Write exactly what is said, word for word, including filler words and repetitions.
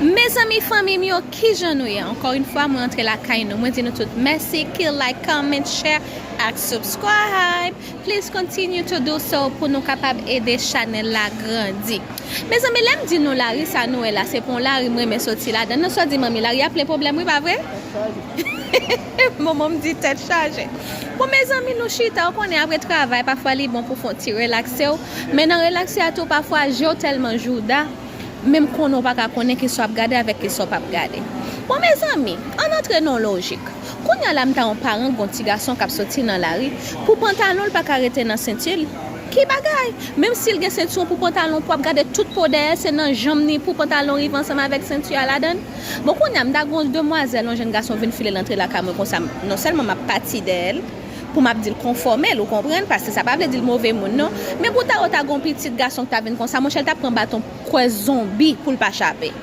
Mezanmi, fanmi m yo, kijan nou ye? Ankò yon fwa, mwen antre lakay nou. Mwen di nou tout mèsi, kill, like, comment, share, ak subscribe. Please continue to do so pou nou kapab ede chanèl la grandi. Mezanmi, lè m di nou lari sa nou wè la, se pa yon lari m renmen soti ladan. Nou sa di manmi, lari a plen pwoblèm, wi, pa vre? Manman m di tèt chaje. Bon, mezanmi, nou chita, ou konnen apre travay, pafwa li bon pou fè yon ti relakse w. Men nan relakse a tou, pafwa je w tèlman jouda, menm konnen w pa ka konnen kisa w ap gade avèk kisa w p ap gade. Bon, mezanmi, ann antre nan lojik. Kounye a la, m ta yon paran k gon ti gason k ap soti nan lari, pou pantalon l pa ka rete nan senti l. Ki bagay? Menm si l gen sentiwon pou pantalon, pou ap gade tout po dèyè, se nan janm ni pou pantalon rive ansanm avèk senti a ladan l. Bon, kounye a, m ta gon demwazèl, yon jèn gason vin file l antre lakay mwen konsa, non sèlman m ap pati dèyè l, pou m ap di l konfòme l, ou konprann, paske sa pa vle di l move moun, non. Men pou ta, ou ta gon pitit gason k ta vin konsa, monchè, l t ap pran baton kwè zonbi pou l pa chape.